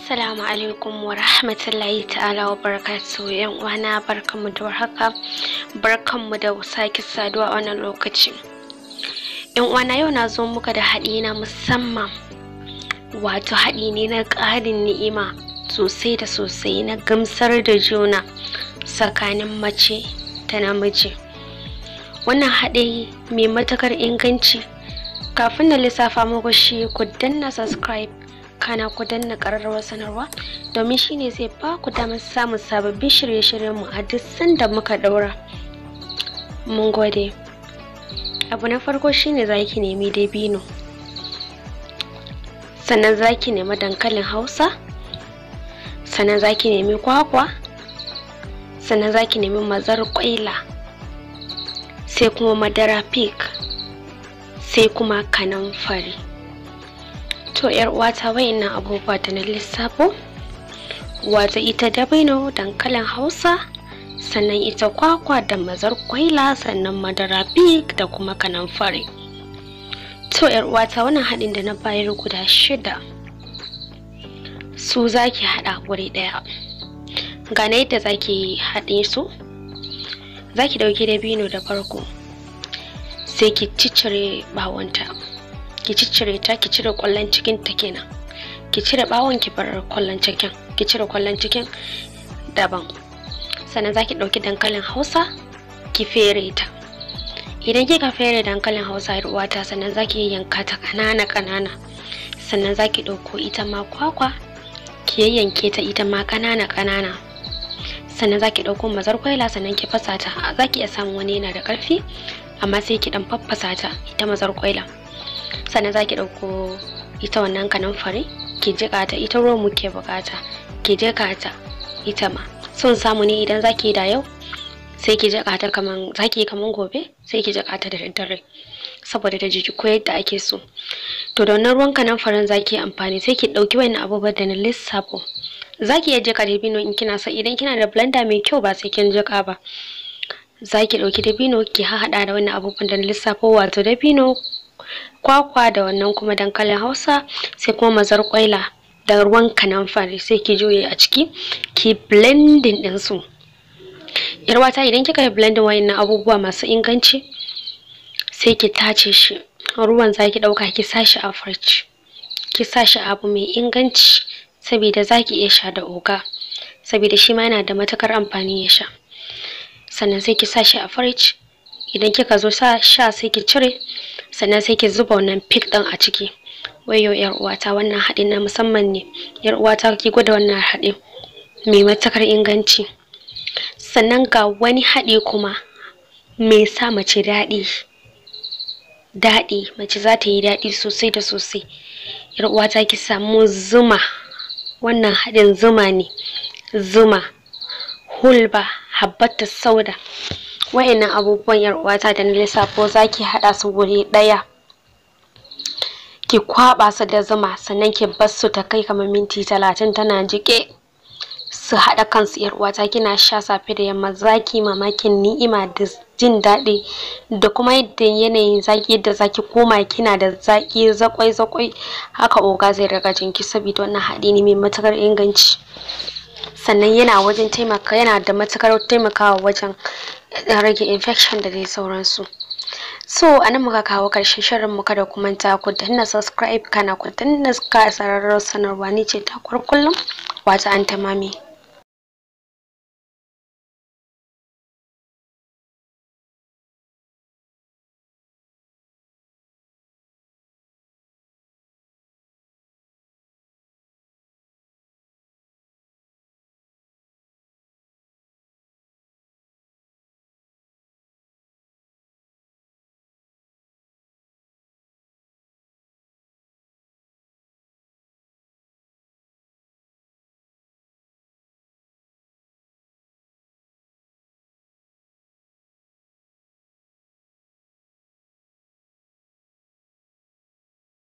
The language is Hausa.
Assalamu alaikum wa rahmatullahi ta'ala wa barakatuhu. Yan uwana, barkanmu da warhaka, barkanmu da sake saduwa a wannan lokaci. Yan uwana, yau na zo muka da haɗi na musamman, wato haɗi ne na ƙarin ni'ima sosai da sosai, na gamsar da juna tsakanin mace da namiji. Wannan haɗi mai matuƙar inganci. Kafin na lissafa muku shi, ku danna subscribe, kana ku danna ƙararrawar sanarwa, domin shine zai ba ku damar samun sababbin shirye-shiryenmu a duk sanda muka ɗaura. Mun gode. Abu na farko shine za ki nemi dabino, sannan za ki nemi dankalin Hausa, sannan za ki nemi kwakwa, sannan za ki nemi mazar ƙwaila, sai kuma madara Peak, sai kuma kanamfari. To yar uwata, wayannan abubuwa da na lissafo, wato ita dabino, dankalin Hausa, sannan ita kwakwa da mazar kwaila, sannan madara Peak da kuma kanamfari. To yar uwata, wannan haɗin da na bayar guda 6 su zaki haɗa guri ɗaya. Ga na yadda zaki haɗe su. Zaki ɗauki dabino da farko, sai ki ciccire ɓawonta, ki ciccire ta, ki cire ƙwallon cikin ta kenan. Ki cire ɓawon, ki bar ƙwallon cikin, ki cire ƙwallon cikin daban. Sannan zaki ɗauki dankalin Hausa, ki fere ta. Idan kika fere dankalin Hausa, yar uwata, sannan zaki yanka ta ƙanana ƙanana. Sannan zaki ɗauko ita ma kwakwa, ki yayyanke ta ita ma ƙanana ƙanana. Sannan zaki ɗauko mazar kwaila, sannan ki fasa ta. Zaki iya samun wani yana da ƙarfi, amma sai ki ɗan faffasa ta ita mazar kwaila. Sannan zaki ɗauko ita wannan kanamfari, ki jiƙa ta, ita ruwan muke buƙata, ki jiƙa ta ita ma. Son samu ne idan zaki yi da yau, sai ki jiƙa ta kaman zaki yi kaman gobe, sai ki jiƙa ta da daddare, saboda ta jijjigo yadda ake so. To da wannan ruwan kanamfarin zaki yi amfani, sai ki ɗauki wayannan abubuwan da na lissafo. Zaki iya jiƙa dabino in kina so, idan kina da blender mai kyau ba sai kin jiƙa ba. Zaki ɗauki dabino ki hahaɗa da wannan abubuwan da na lissafo, wato dabino, kwakwa da wannan kuma dankalin Hausa, sai kuma mazar kwaila da ruwan kanamfari, sai ki juye a ciki, ki blending ɗin su. Yar uwata, idan kika yi blending wayannan abubuwa masu inganci, sai ki tace shi. Ruwan zaki ɗauka ki sa shi a fridge, ki sa shi abu mai inganci, saboda zaki iya sha da oga, saboda shi ma yana da matuƙar amfani ya sha. Sannan sai ki sa shi a fridge. Idan kika zo sa sha, sai ki cire, sannan sai ki zuba wannan Peak ɗin a ciki. Wayyo yar uwata, wannan haɗin na musamman ne. Yar uwata, ki gwada wannan haɗin mai matuƙar inganci. Sannan ga wani haɗi kuma mai sa mace daɗi daɗi, mace za ta yi daɗi sosai da sosai. Yar uwata, ki samu zuma. Wannan haɗin zuma ne, zuma, hulba, habbatu sauda. Wayannan abubuwan, yar uwata, da na lissafo, zaki haɗa su guri ɗaya, ki kwaɓa su da zuma, sannan ki bar su ta kai kamar minti 30 tana jiƙe, su haɗa kansu. Yar uwata, kina sha safe da yamma, zaki mamakin ni'ima da jin daɗi da kuma yadda yanayin zaki, yadda zaki koma kina da zaki zakwai zakwai haka oga zai riƙa jinki, saboda wannan haɗi ne mai matuƙar inganci. Sannan yana wajen taimaka, yana da matuƙar taimakawa wajen rage infection da dai sauransu. So anan muka kawo ƙarshen shirin mu. Kada ku manta ku danna subscribe, kana ku danna ƙararrawar sanarwa. Ni ce taku kullum, wato Anta Mami.